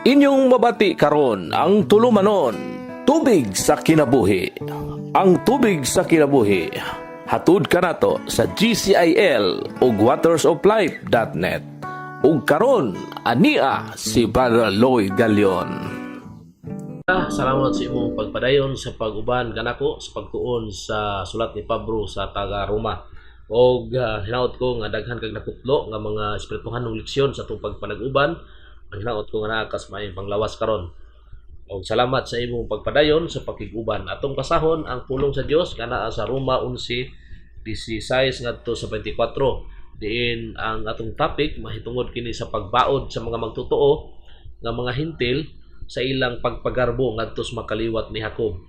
Inyong mabati karon ang tulumanon, Tubig sa Kinabuhi. Ang Tubig sa Kinabuhi, hatud kanato sa GCIL ug watersoflife.net. Ug karon ania si Brother Lloyd Galion. Salamat sa imong pagpadayon sa pag-uban kanako sa pagtuon sa sulat ni Pablo sa taga Roma. Og hinaot ko nga daghan kag nakutlo nga mga espirituhanong leksyon sa atong pagpanag-uban. Ang hinaot ko nga naa ka sa maayong panglawas karon. Og salamat sa imong pagpadayon sa pakig-uban. Atong basahon ang pulong sa Dios nga naa sa Roma 11:16 ngadto sa 24. Diin ang atong topic mahitungod kini sa pagbaod sa mga magtotoo nga mga Hentil sa ilang pagpagarbo ngadto sa makaliwat ni Jacob.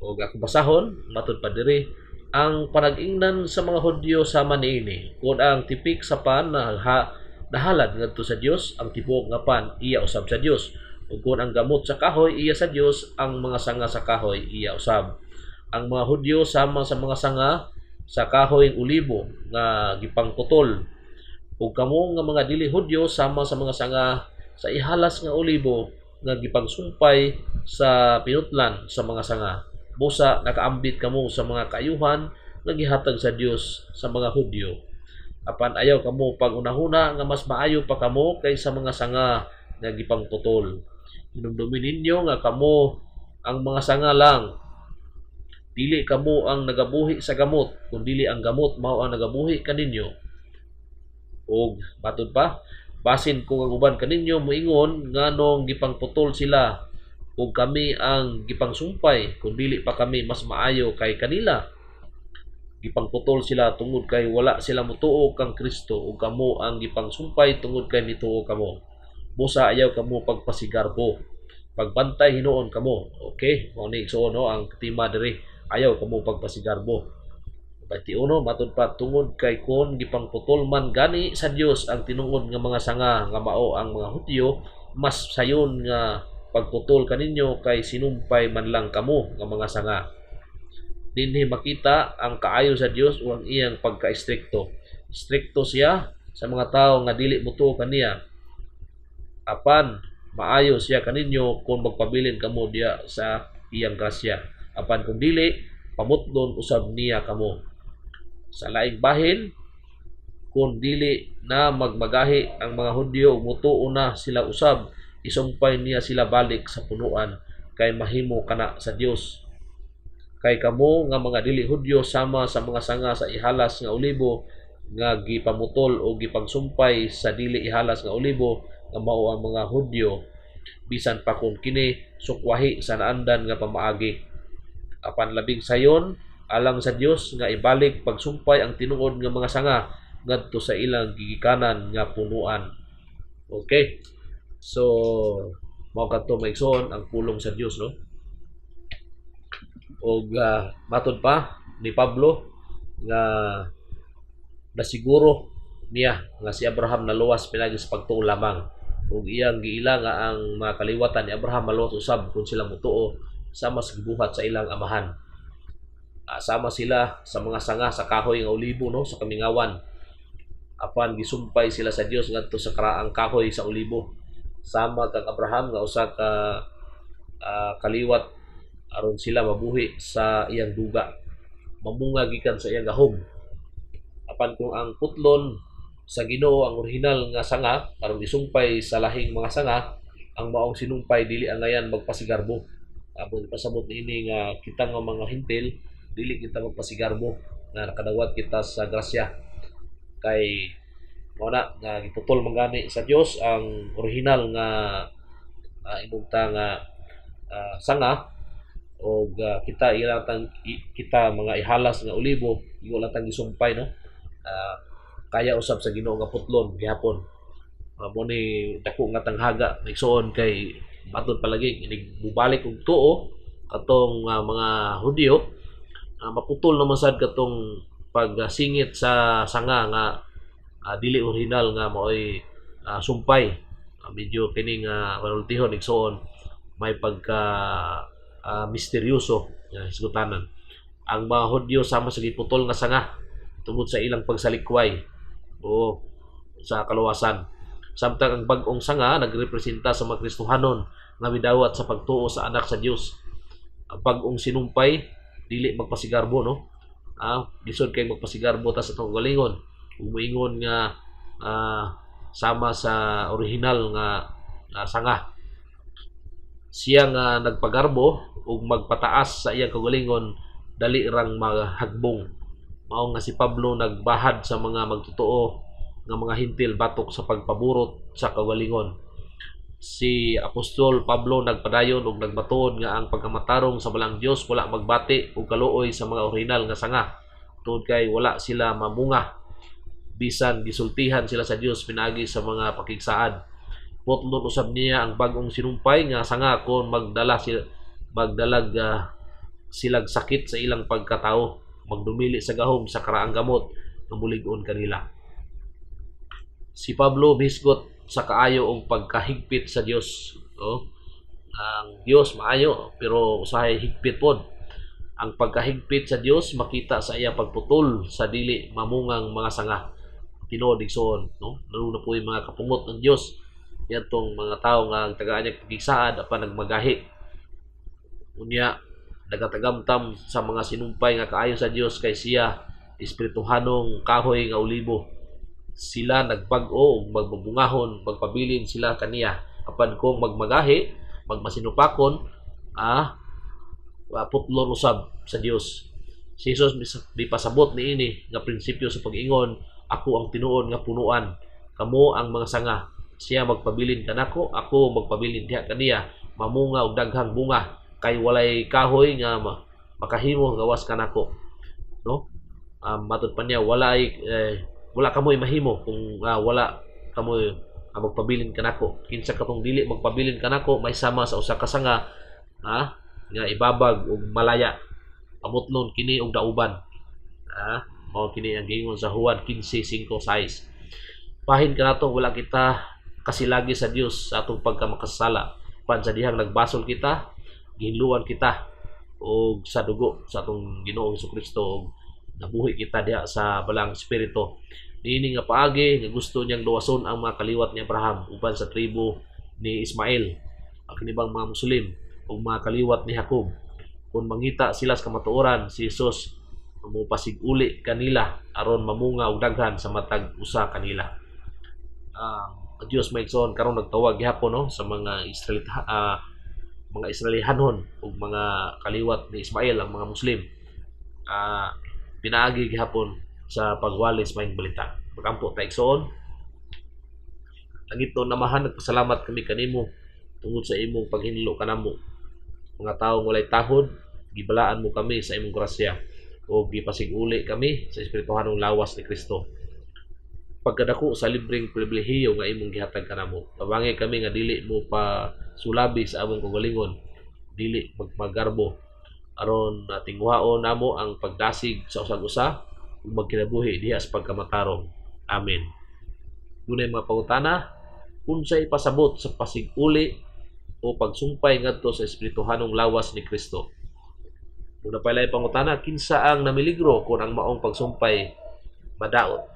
Og ako basahon, matud pa diri, ang panag-ingnan sa mga Hudyo sama niini: Kung ang tipik sa pan na nahalad ngadto sa Dios, ang tibuok nga pan iya usab sa Dios. Ug kung ang gamot sa kahoy iya sa Dios, ang mga sanga sa kahoy iya usab. Ang mga Hudyo sama sa mga sanga sa kahoy olibo nga gipangputol. Ug kamo nga mga dili Hudyo sama sa mga sanga sa ihalas nga olibo nga gipangsumpay sa pinutlan sa mga sanga. Busa nakaambit kamo sa mga kaayuhan nga gihatag sa Dios sa mga Hudyo. Apan ayaw kamo pag-unahuna nga mas maayo pa kamo kaysa mga sanga nga gipangputol. Hinumdumi ninyo nga kamo ang mga sanga lang. Dili kamo ang nagabuhi sa gamot, kun dili ang gamot mao ang nagabuhi kaninyo. Og matud pa, basin kung ang uban kaninyo moingon, "Nganong gipangputol sila ug kami ang gipangsumpay, kung dili pa kami mas maayo kay kanila?" Gipangputol sila tungod kay wala sila motuo kang Kristo ug kamo ang gipangsumpay tungod kay mituo kamo. Busa ayaw kamo pagpasigarbo. Pagbantay hinuon kamo. Okay, mao ni, igsuon, no, ang tema diri. Ayaw kamo pagpasigarbo. 21, matud pa, tungod kay kon gipangputol man gani sa Dios ang tinuod nga mga sanga nga mao ang mga Hudyo, mas sayon nga pagputol kaninyo kay sinumpay man lang kamo nga mga sanga. Dinhi makita ang kaayo sa Dios o ang iyang pagka-estrikto. Strikto siya sa mga tao nga dili motuo kaniya. Apan maayo siya kaninyo kung magpabilin kamo diya sa iyang grasya. Apan kung dili, pamutlon usab niya kamo. Sa laing bahin, kung dili na magmagahi ang mga Hudyo ug motuo na sila usab, isumpay niya sila balik sa punuan kay mahimo kana sa Dios. Kay kamo nga mga dili Hudyo sama sa mga sanga sa ihalas nga olibo nga gipamutol o gipangsumpay sa dili ihalas nga olibo nga mao ang mga Hudyo, bisan pa kon kini sukwahi sa naandan nga pamaagi. Apan labing sayon alang sa Dios nga ibalik pagsumpay ang tinuod nga mga sanga ngadto sa ilang gigikanan nga punuan. Okay. So mao kadto, mga igsoon, ang pulong sa Dios, no? Og matod pa ni Pablo nga nasiguro niya nga si Abraham naluwas pinagi sa pagtuo lamang ug iyang giila nga ang mga kaliwatan ni Abraham maluwas usab kung sila motuo sama sa gibuhat sa ilang amahan. Sama sila sa mga sanga sa kahoy nga olibo, no, sa kamingawan. Apan gisumpay sila sa Dios ngadto sa karaang kahoy sa olibo. Sama kang Abraham nga usa ka kaliwat aron sila mabuhi sa iyang duga. Mamunga gikan sa iyang gahom. Apan kung ang putlon sa Ginoo ang orihinal nga sanga aron isumpay sa lahing mga sanga, ang maong sinumpay dili angayan magpasigarbo. Among ipasabot niini nga kita nga mga Hentil dili kita magpasigarbo nga nakadawat kita sa grasya kay mao na nga giputol man gani sa Dios ang orihinal nga inungta nga sanga og kita ilang tang kita mga ihalas nga olibo igo lang tang gisumpay, no. Kaya usab sa Ginoo nga putlon gihapon. Mo ni dako nga tanghaga, igsuon, kay matud palagi inig bubalik og tuo katong mga Hudyo, maputol naman sad katong pagsingit sa sanga nga dili orihinal nga maoy sumpay. Medyo kining panultihon, igsuon, may pagka misteryoso nga hisgutanan. Ang mga Hudyo sama sa giputol nga sanga tungod sa ilang pagsalikway o sa kaluwasan. Samtang ang bag-ong sanga nagrepresenta sa mga Kristohanon nga midawat sa pagtuo sa Anak sa Dios. Ang bag-ong sinumpay dili magpasigarbo, no? Lisod kay magpasigarbo ta sa atong kaugalingon ug moingon nga sama sa orihinal nga sanga. Siya nga nagpagarbo ug magpataas sa iyang kaugalingon dali rang mahagbong. Mao nga si Pablo nagbahad sa mga magtotoo nga mga Hentil batok sa pagpaburot sa kaugalingon. Si Apostol Pablo nagpadayon ug nagmatuod nga ang pagkamatarong sa Balaang Dios wala magbati og kaluoy sa mga orihinal nga sanga tungod kay wala sila mamunga bisan gisultihan sila sa Dios pinaagi sa mga pakigsaad. Putlon usab niya ang bag-ong sinumpay nga sanga kon magdala sila magdalag silag sakit sa ilang pagkatao, magdumili sa gahom sa karaang gamot nga mulig-on kanila. Si Pablo mihisgot sa kaayo og pagkahigpit sa Dios. No? Ang Dios maayo pero usahay higpit pod. Ang pagkahigpit sa Dios makita sa iya pagputol sa dili mamungang mga sanga. Tinuod, igsoon, no? Lalo na po yung mga kapungot ng Dios yantong mga tao nga tagaan niya pagigsaad apan nagmagahi. Unya nagatagamtam sa mga sinumpay nga kaayo sa Dios kay siya espirituhanong kahoy nga olibo. Sila nagbag-o ug magbubungahon, magpabilin sila kaniya. Apan kung magmagahi, magmasinupakon, putlon usab sa Dios. Si Jesus mipasabot niini nga prinsipyo sa pag-ingon, "Ako ang tinuod nga punuan, kamo ang mga sanga. Siya magpabilin kanako, ako magpabilin diha kaniya, mamunga og daghang bunga, kay walay kahoy nga makahimo gawas kanako," no? Matod pa niya, wala kamoy mahimo kung wala kamoy magpabilin kanako. Kinsa katong dili magpabilin kanako may sama sa usa ka sanga nga ibabag og malaya, pamutlon kini og dauban. Mao kini ang giingon sa Juan 15:5-6. Bahin kanato, wala kita kasilagi sa Dios sa atong pagkamakasala. Pan sa dihang nagbasol kita, gihinluan kita og sa dugo sa atong Ginoong Kristo og nabuhi kita diha sa Balaang Espiritu. Niini nga paagi nga gusto niyang luwason ang mga kaliwat ni Abraham uban sa tribo ni Ismael, ang kinibang mga Muslim ug mga kaliwat ni Jacob. Kung mangita sila sa kamatuoran, si Jesus mupasig-uli kanila aron mamunga og daghan sa matag usa kanila. Ang Dios, mga igsoon, karon nagtawag gihapon, no, sa mga Israelita, mga Israelihanon ug mga kaliwat ni Ismael, ang mga Muslim. Pinaagi gihapon sa pagwali sa maayong balita. Magampo ta, igsoon. Langitnon Amahan, nagpasalamat kami kanimo tungod sa imong paghinlo kanamo. Mga taong walay tahod, gibalaan mo kami sa imong grasya o gipasig-uli kami sa espirituhanong lawas ni Kristo. Pagkadako sa libreng pribilehiyo nga imong gihatag kanamo. Tabangi kami nga dili mo pa sulabi sa among kaugalingon, dili magmagarbo aron tinguhaon namo ang pagdasig sa usag-usa ug magkinabuhi diha sa pagkamatarong. Amen. Dunay mga pangutana: unsay pasabot sa pasig-uli o pagsumpay ngadto sa espirituhanong lawas ni Kristo? Duna pay laing pangutana, kinsa ang namiligro kung ang maong pagsumpay madaot?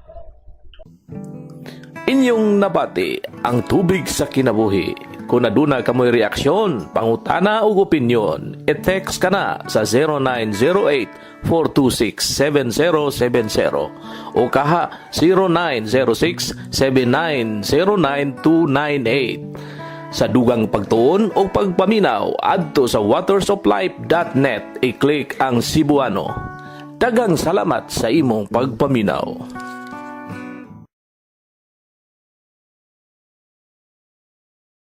Inyong nabati ang Tubig sa Kinabuhi. Kung aduna kamoy reaksyon, pangutana ug opinyon, i-text kana sa 0908-426-7070 o kaha 0906-7909298. Sa dugang pagtuon o pagpaminaw, adto sa watersoflife.net, i-click ang Cebuano. Daghang salamat sa imong pagpaminaw.